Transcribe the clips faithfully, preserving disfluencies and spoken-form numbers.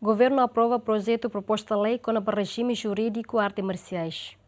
Governu aprova projetu proposta lei kona-ba rejime jurídiku arte marsiais.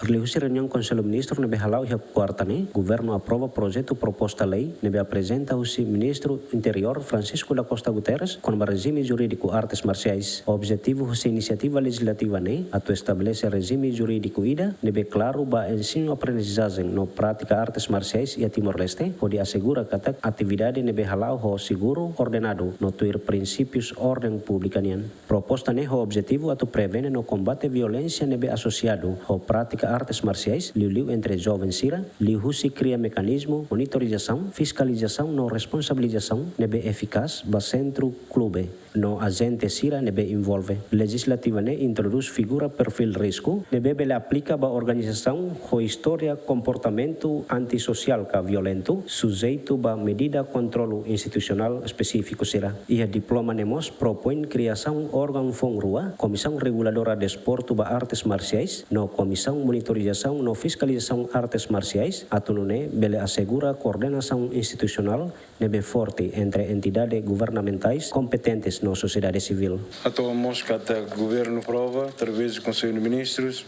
Liuhusi reuniaun Konsellu Ministru ne'ebé hala'o iha kuarta ne'e, governu aprova projetu proposta lei ne'ebé aprezenta husi Ministru Interiór Francisco da Costa Guterres kona-ba rejime jurídiku artes marsiais. Objetivu husi inisiativa lejizlativa ne'e atu estabelese rejime jurídiku ida ne'ebé klaru ba ensinu-aprendizajen no prátika artes marsiais iha Timor-Leste, hodi asegura katak atividade ne'ebé hala'o ho seguru, ordenadu no tuir prinsípius orden públika nian. Proposta ne'e ho objetivu atu prevene no kombate violénsia ne'ebé asosiadu ho prátika artes marsiais, liuliu entre joven sira, liuhusi kria mekanizmu monitorizasaun, fiskalizasaun no responsabilizasaun ne'ebé efikás ba sentru, klube no ajente sira ne'ebé envolve. Lejizlativa ne'e introdús figura perfíl risku ne'ebé bele aplika ba organizasaun ho istória komportamentu antisosiál ka violentu, sujeitu ba medida kontrolu institusionál espesífiku sira. Iha diploma ne'e mós propoin kriasaun órgaun foun rua, Komisaun Reguladora Desportu ba Artes Marsiais no Komisaun Monitorizasaun no Fiskalizasaun Artes Marsiais, atu nune'e bele asegura koordenasaun institusionál ne'ebé forte entre entidade governamentais kompetentes no sosiedade sivíl. Hato'o mós katak governu aprova, através do Conselho de Ministros,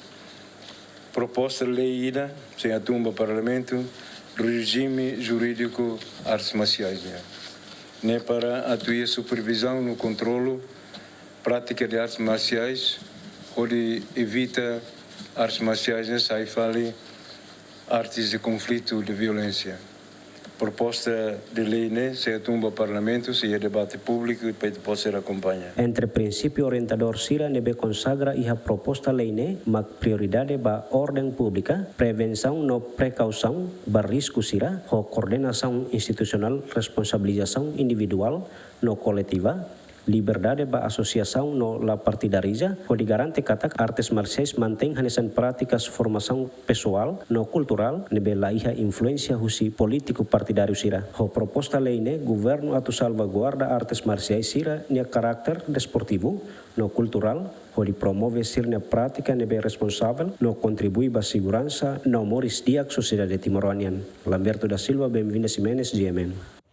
proposta lei ida sei tun ba Parlamentu, rejime jurídiku artes marsiais nian. Ne'e para atu iha supervizaun no kontrolu prátika de artes marsiais, hodi evita artes marsiais ne'e sai fali artes de conflito, de violénsia. Proposta de lei ne'e sei tun ba Parlamentu, sei iha debate públiku i para depois ser akompaña. Entre prinsípiu orientadór sira ne'ebé konsagra iha proposta lei ne'e mak prioridade ba orden públika, prevensaun no prekausaun ba risku sira, ho koordenasaun institusionál, responsabilizasaun individuál no koletiva, liberdade ba asosiasaun no la partidariza, hodi garante katak artes marsiais mantein hanesan prátikas formasaun pesoál no kulturál ne'ebé la iha influénsia husi polítiku partidáriu sira. Ho proposta lei ne'e, governu atu salvaguarda artes marsiais sira-nia karakter desportivu no kulturál, hodi promove sira-nia prátika ne'ebé responsavel no kontribui ba seguransa no moris di'ak sosiedade timoroan nian. Lamberto da Silva, Benvinda Ximenes, G M N.